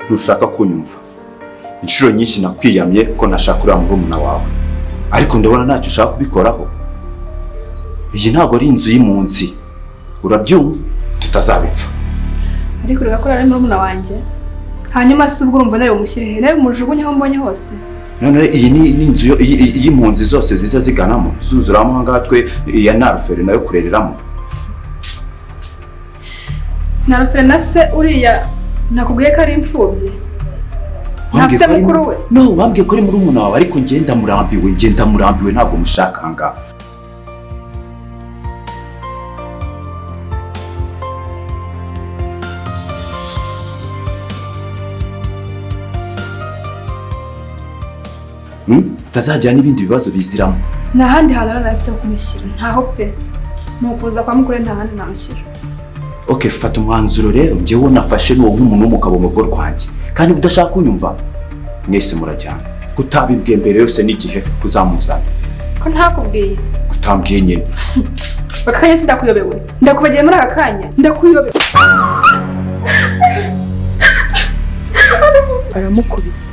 Ntushaka kunyumva. Inshuro nyinshi nakwiyamye ko nashaka uriya murumuna wawe, ariko ndabona ntacyo ushaka kubikoraho. Iyi ntabwo ari inzu y'impunzi, urabyumva? Tutazabipfa. Ariko ureka ko ari murumuna wanjye. Hanyuma se ubwo urumva nari bumushyire he? Nari bumujugunye aho mbonye hose. None iyi ni inzu y'impunzi zose ziza ziganamo, zuzuramo aha ngaha, twe iya narufere nayo kurereramo. Narufere na se uriya nakubwiye ko ari imfubyi. Ntafite mukuru we. No, wambwiye ko ari murumuna wawe, ariko ngenda murambiwe, ngenda murambiwe, ntabwo mushaka aha ngaha. Utazagira n'ibindi bibazo biziramo. Nta handi hantu rero afite ho kumushyira, ntaho pe. Ni ukuza kwa mukuru, nta handi namushyira. Okay, fata umwanzuro rero. Njyewe nafashe n'uwo nk'umuntu w'umugabo mu rugo rwanjye, kandi udashaka kunyumva mwese murajyana. Kutabimbwiye mbere yose n'igihe kuzamuzana. Ko ntakubwiye? Kutambwiye nyine. Aka kanya sindakuyobewe, ndakubagiye muri aka kanya ndakuyobewe. Baramukubise,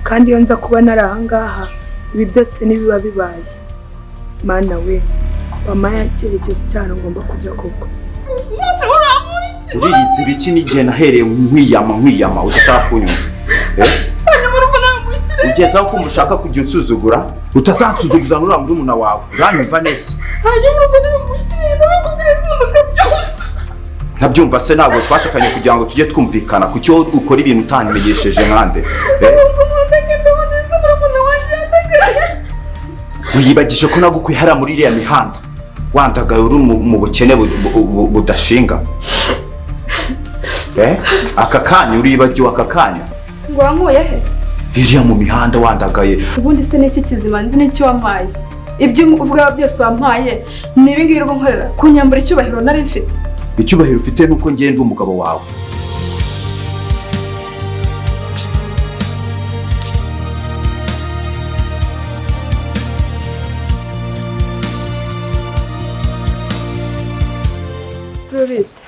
kandi iyo nza kuba nari aha ngaha ibi byose ntibiba bibaye. Mana we, wampaye icyerekezo cyane ngomba kujya koko. Uririza ibiki n'igihe nahereye nkwiyama nkwiyama udashaka kunyumva? Ugezaho ko umushaka kujya unsuzugura? Utazansuzuguza n'uriya murumuna wawe, uranyumva neza? Ntabyumva se? Ntabwo twashakanye kugira ngo tujye twumvikana. Kuki wowe ukora ibintu utanimenyesheje nkande? Wiyibagije ko nagukuye hariya muri iriya mihanda wandagaye uri mu bukene budashinga? Aka kanya uribagiwe aka kanya? Ngo wankuye he? Iriya mu mihanda wandagaye. Ubundi se n'iki kizima nzi n'icyo wampaye? Ibyo uvuga byose wampaye ni ibi ngibi nkorera kunyambura icyubahiro nari mfite. Icyubahiro ufite nuko ngenda umugabo wawe.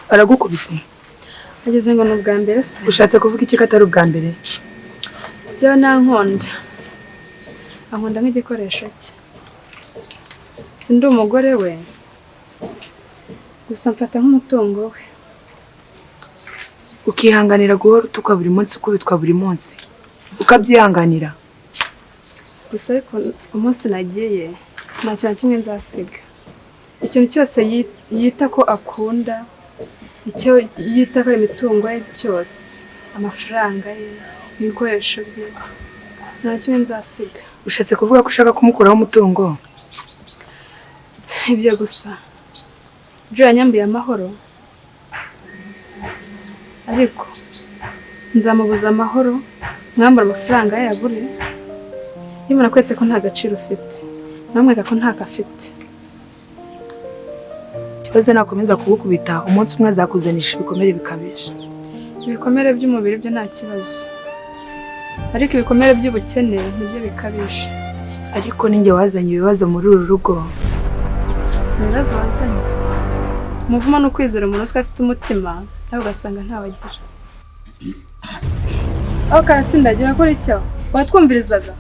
Aragukubise? Ageze ngo ni ubwa mbere se? Ushatse kuvuga iki ko atari ubwa mbere? Byo nankunda, ankunda nk'igikoresho cye. Sindi umugore we, gusa mfata nk'umutungo we. Ukihanganira guhora utukwa buri munsi, ukubitwa buri munsi, ukabyihanganira? Gusa ariko umunsi nagiye nta kintu na kimwe nzasiga. Ikintu cyose yita ko akunda, icyo yita ko ari imitungo ye cyose, amafaranga ye, ibikoresho bye, nta kimwe nzasiga. Ushatse kuvuga ko ushaka kumukuraho umutungo? Ibyo gusa ibyo yanyambuye amahoro, ariko nzamubuza amahoro, mwambura amafaranga ye yagure. Iyo umuntu akweretse ko nta gaciro ufite, namwereka ko ntako afite. Ikibazo nakomeza kugukubita, umunsi umwe azakuzanisha ibikomere bikabije. Ibikomere by'umubiri byo nta kibazo, ariko ibikomere by'ubukene nibyo bikabije. Ariko ninjye wazanye ibibazo muri uru rugo. Ibibazo wazanye? Umuvumo ni ukwizera umuntu uzwi afite umutima, nawe ugasanga ntawagira. Aho karatsindagira akora icyo watwumvirizaga?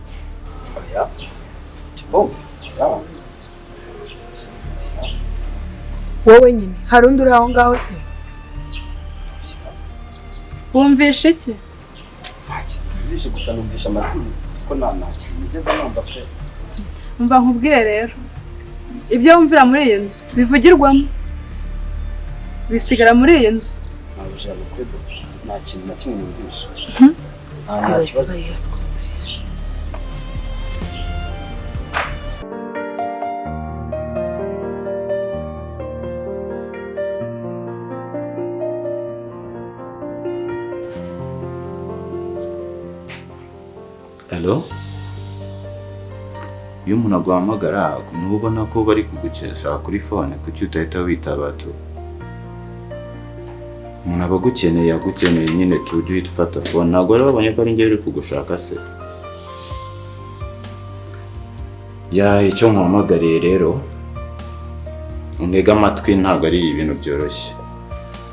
Wowe nyine hari undi uri aho ngaho se? Wumvishe iki? Ntacyo gusa numvisha amatwi ko nta kintu nigeze numva pe. Umva nkubwire rero, ibyo wumvira muri iyi nzu bivugirwamo bisigara muri iyi nzu. Nta kintu na kimwe numvisha. Nta kibazo. Hello? Iyo umuntu aguhamagara ntubona ko bari kugukesha kuri phone, kuki utahita witaba tu? Umuntu aba agukeneye, agukeneye nyine tujye uhita ufata phone. Ntabwo rero babonye ko ari njye uri kugushaka se? Ya, icyo nkuhamagariye rero, untege amatwi, ntabwo ari ibintu byoroshye.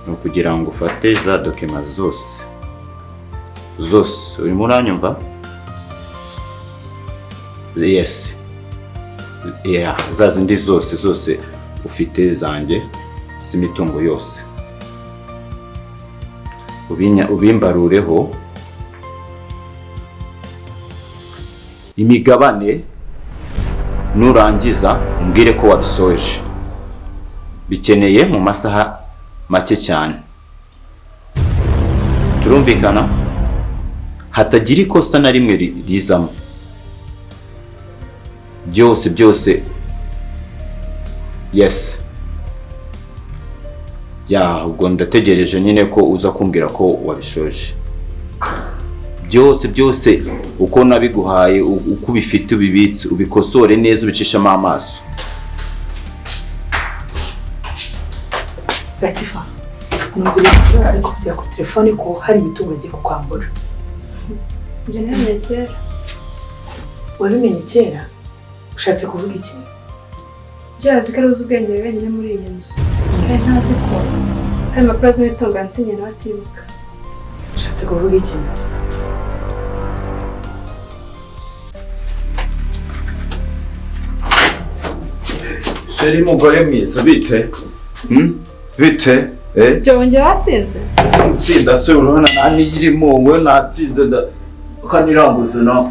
Ni ukugira ngo ufate za dokima zose Zose urimo uranyumva? Yes, yeah, za zindi zose zose ufite zanjye z'imitungo yose, ubimbarureho imigabane. Nurangiza umbwire ko wabisoje. Bikeneye mu masaha make cyane, turumvikana? Hatagira ikosa na rimwe rizamo, byose byose. Yes, yeah, ubwo ndategereje nyine ko uza kumbwira ko wabishoje byose byose, uko nabiguhaye, uko ubifite, ubibitse, ubikosore neza, ubicishamo amaso. Latifa, numvira ari kuvugira kuri telefone ko hari imitungo agiye kukwambura. Ibyo nabimenye kera. Wabimenye kera? Ushatse kuvuga iki? Byazi ko ari uzi ubwenge wenyine muri iyi nzu, kandi ntazi ko hari impapuro z'imitungo yansinye nawe atibuka. Ushatse kuvuga iki? Chérie, mugore mwiza, bite? Bite? Byongeye wasinze? Nsinda se, urabona nta n'iyirimo, wowe nasinze da kaniranguze na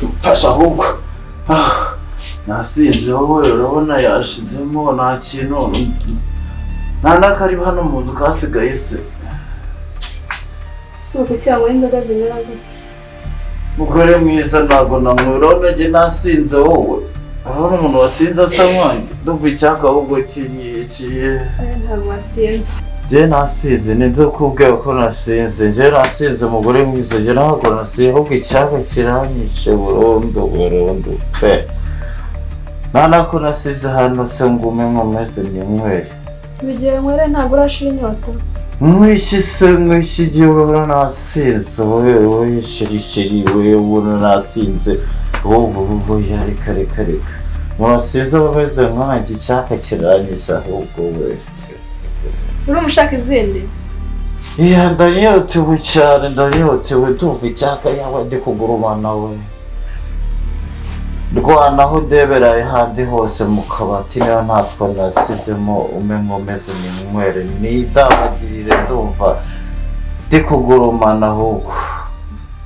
mfasha ahubwo. Nasinze wowe, urabona yashizemo, nta kintu, nta n'akari hano mu nzu kasigaye se. Si uku cyangwa inzoga zimera gutya? Mugore mwiza, ntabwo nanywa, urabona njye nasinze wowe. Urabona umuntu wasinze asa nkanjye? Ndumva icyaka ahubwo kinyiciye. Ntabwo wasinze. Njye nasinze, ninze kubwira ko nasinze. Njye nasinze mugore mwiza, njye ntabwo nasinze, ahubwo icyaka kiranyishe burundu burundu pe. Nta nako nasize hano se ngume nkomeze ninywere. Bigiye nywere, ntabwo urashira inyota. Mwishyi se, mwishyi igihe urabona nasinze wowe, wowe sheri sheri wowe, ubona nasinze wowe, wowe, reka reka reka. Murasinze abameze nkanjye, icyaka kiranyishe ahubwo we. Urumushaka izindi? Iya, ndanyotewe cyane, ndanyotewe, ndumva icyaka yawe ndi kugurumana we. Rwanaho ndebera ahandi hose mu kabati niba ntatwo nasizemo, ume nkomeze ninywere nidabagirire, ndumva ndi kugurumana ahubwo.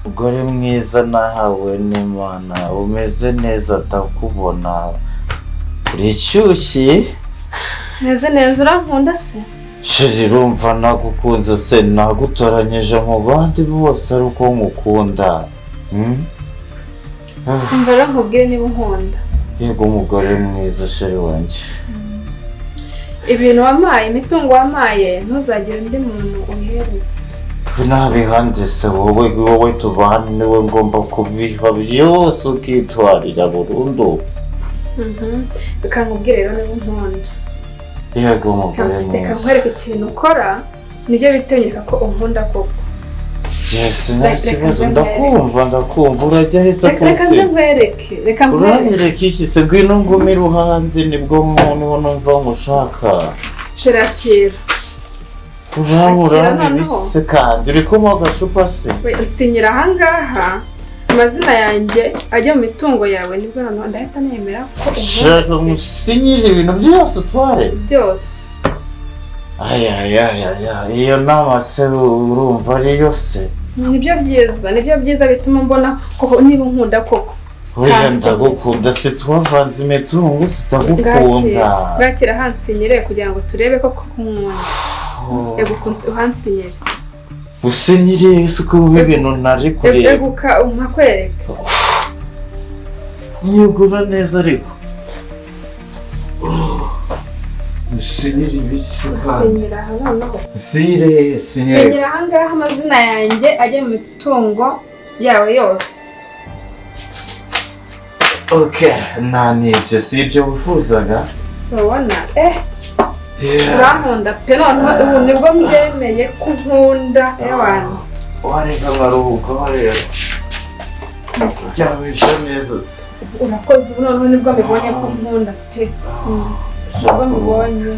Mugore mwiza nahawe n'Imana, umeze neza ndakubona, urishyushye. Meze neza, urankunda se? Chérie, urumva nagukunze se, nagutoranyije mu bandi bose ari uko nkukunda. Umva rero nkubwire niba unkunda. Yego mugore mwiza, chérie wanjye. Ibintu wampaye, imitungo wampaye, ntuzagire undi muntu uyihereza. Nabihande se wowe, wowe tubana niwe ngomba kubiha byose ukitwarira burundu. Reka nkubwire rero niba unkunda. Yego mugore mwiza. Reka nkwereke ikintu ukora, nibyo bitenyereka ko unkunda koko. Yes, nta kibazo, ndakumva ndakumva, urajya heza kose. Reka nze nkwereke, reka nkwereke. Uranyereka iki se? Ngwino ngume iruhande, nibwo niho numva ngushaka. Shirakira. Urabura ibise kandi uri kumuha agacupa se? Nsinyira ahangaha amazina yanjye ajya mu mitungo yawe, nibwo noneho ndahita nemera ko ushaka ngusinyire ibintu byose utware byose. Aya, iyo nama se urumva ariyo se? Nibyo byiza, nibyo byiza bituma mbona koko niba unkunda koko. Oya ndagukunda se, twavanze imitungo sitagukunda. Bwakira hansinyire kugira ngo turebe koko nkunda. Ego uhansinyire. Usinyire se ko ibintu nari kureba. Eguka umpakwereka. Nyigura neza ariko. Usinyire ibiki kandi? Sinyira aha noneho. Sinyire, sinyire. Sinyira aha ngaha amazina yanjye ajya mu mitungo yawe yose. Okay, nta n'ibyo, si ibyo wifuzaga? Sobona, urankunda pe, noneho ubu nibwo mbyemeye ko unkunda ewana. Wareka nkaruhuka rero. Byabishe neza se. Urakoze, ubu noneho nibwo mbibonye ko unkunda pe. Nibwo mbibonye.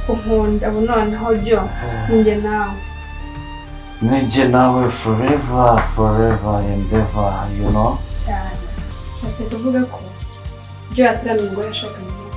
Unkunda ubu noneho byo ninjye nawe. Nijye nawe forever, forever and ever. Cyane. Nshatse kuvuga ko byo yataramenye ngo yashakanye nawe.